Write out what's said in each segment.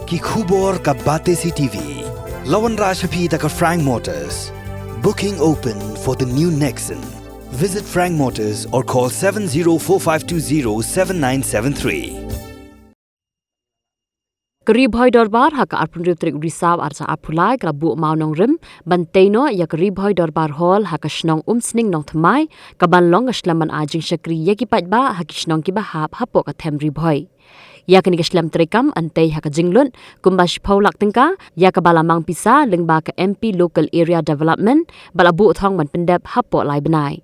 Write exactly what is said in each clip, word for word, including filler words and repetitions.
Ki khubor ka Batesi T V. La wanrah sha phi da ka Frank Motors. Booking open for the new Nexon. Visit Frank Motors or call seven zero four five two zero seven nine seven three. Ka Ri Bhoi Dorbar ha ka arphew hynriew tarik u Risaw arhajar arphew lai ka la buh mawnongrim ban tei noh ïa ka Ri Bhoi Dorbar Hall ha ka shnong Umsning Nongthymmai, kaban long ka shlem ban ai jingshakri ïa ki paidbah ha ki shnong kiba hap hapoh ka them Ri Bhoi. Ïa kane ka shlem treikam yn tei ha ka jinglut kumba shiphew lak tyngka, ïa kaba la mang pisa lyngba ka M P Local Area Development, ba la buh thong ban pyndep hapoh lai bnai.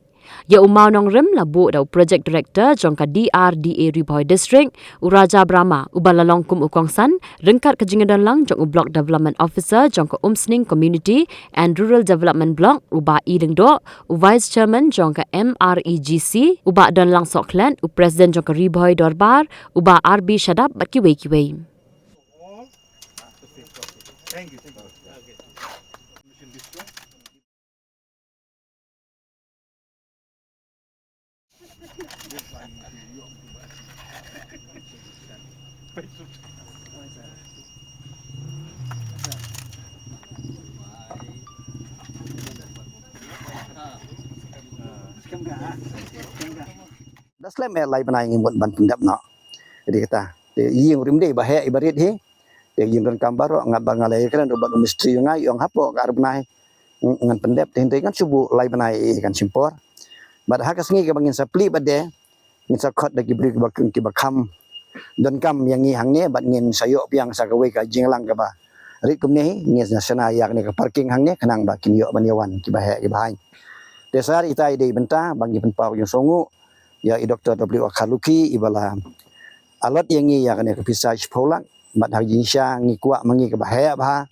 Ïa u mawnongrim la buh da u Project Director jong ka D R D A Ri Bhoi District, u Raja Brahma, uba la long kum u kongsan ryngkat ka jingdonlang jong u Block Development Officer jong ka Umsning Community and Rural Development Block, u Bah E Lyngdoh, u Vice Chairman jong ka M R E G C, u Bah Donlang Sohkhlet, u President jong ka Ri Bhoi Dorbar, u Bah R B Shadap bad kiwei kiwei. Da slem eh lai bnai ngi mut ban pyndep noh. Dei kata. Te ïing rim dei ba heh iba rit hi. Te ïing donkam baroh nga ba nga la ïakren ruh bad u mistri ïa nga ïong hapoh ka ar bnai. Ng-, ngan pyndep te hynrei ngan shu buh lai bnai ïa kan shim por. Bad ha ka sngi kaba ngin sa plie bad de ngin sa khot da ki briew kiba, kiba kham donkam ïa ngi hangne bad ngin sa ïoh biang sa kawei ka jingïalang kaba rit kumne hi, ngin sa shna ïa kane ka parking hangne khnang ba kin ïoh ban ïa wan kiba heh kiba haiñ. Te sa ri ita i dei bynta ba ngi pynpaw ïa u sngewnguh ïa i Doctor W R Kharlukhi iba la allot ïa ngi ïa kane ka pisa shiphew lak bad ha ka jingshisha ngi kwah ma ngi kaba heh bha.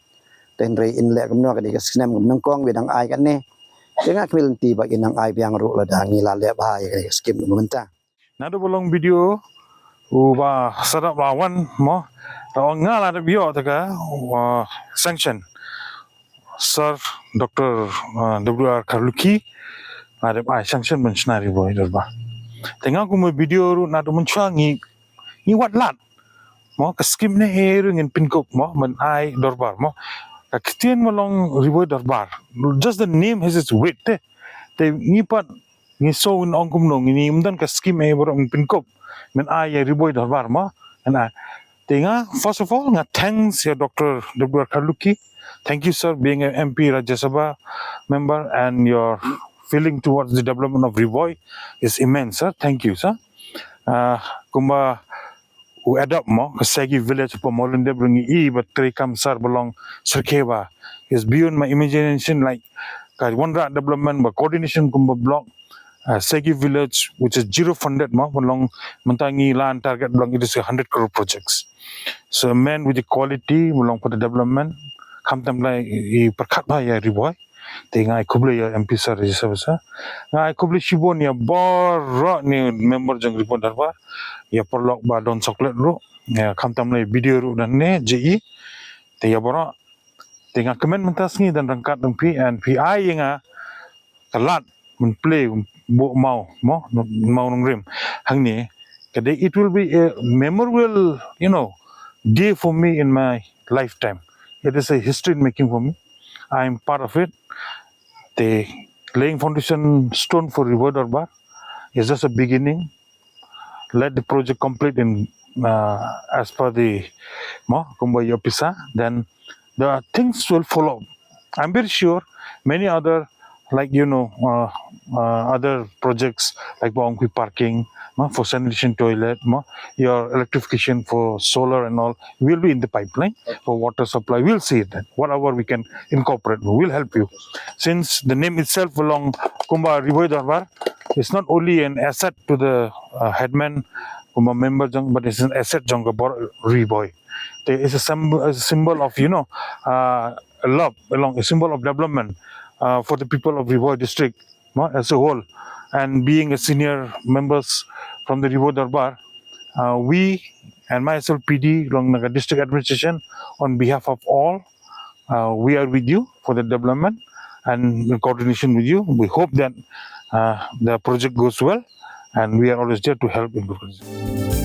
Te hynrei in leh kumno ka dei ka snem ka nyngkong ba dang ai kane. Te nga khmih lynti ba in nang ai biang ruh lada ngi la leh bha ïa kane ka skim mynta. Naduh ba long B D O u Bah Shadap la wan mo. Ta ong nga la dep ïoh ta ka, uh, sanction. Sir Doctor, uh, W R Kharlukhi la dep ai sanction ban shna Ri Bhoi Dorbar. Te nga kum u B D O ruh naduh mynshuwa ngi, ngi wad lad. Mo, ka skim ne eh ruh ngin pynkup mo ban ai dorbar mo. Ka ktien ba long Ri Bhoi Dorbar. Just the name has its weight te. Te ngi pat ngi sngew ngi ong kumno, ngi, ngim don ka skim eh baroh ngin pynkup ban ai ïa Ri Bhoi Dorbar mo. Ngan ai. Te nga, first of all, nga thanks ïa Doctor W R Kharlukhi. Thank you, sir, being a M P Rajya Sabha member and your feeling towards the development of Ri Bhoi is immense, sir. Thank you, sir. Uh, kumba u adopt mo ka Segi village pa Mawlyndep ruh ngi i ba treikam sar ba long syrkhei ba is beyond my imagination, like ka wanrah development ba coordination kumba block, uh, Segi village which is zero funded mo ba long mynta ngi la target ba long it is a hundred crore projects. So a man with the quality ba long for the development khamtam lai i pyrkhat ba ïa Ri Bhoi. Te nga ai khublei ïa M P sir, ïa sir, sir. Nga ai khublei shibun ïa baroh ni member jong Ri Bhoi Dorbar. Ïa paralok ba don chocolate ruh. Ïa khamtam lei B D O ruh dan ne J E. Te ïa baroh. Te nga kmen mynta sngi dan ryngkat dang phi and phi ai ïa nga ka lad mynplay buh maw mo maw nongrim hangne. Ka dei, it will be a memorable, you know, day for me in my lifetime. It is a history in making for me. I am part of it. The laying foundation stone for Ri Bhoi Dorbar is just a beginning. Let the project complete in, uh, as per the mo kumba ïa pisa, then the things will follow. I'm very sure many other, like, you know, uh, uh, other projects like Bawangkui parking, mo, for sanitation toilet, mo, your electrification for solar and all will be in the pipeline for water supply. We'll see it then. Whatever we can incorporate, we'll help you. Since the name itself belong kumba Ri Bhoi Dorbar, it's not only an asset to the, uh, headman kumba member jong, but it's an asset jong ka bor Ri Bhoi. There is a symbol, a symbol of, you know, uh, love, along a symbol of development, uh, for the people of Ri Bhoi district, no, as a whole. And being a senior members from the Ri Bhoi Dorbar, uh, we and myself P D along the district administration, on behalf of all, uh, we are with you for the development and in coordination with you. We hope that, uh, the project goes well and we are always there to help in good condition.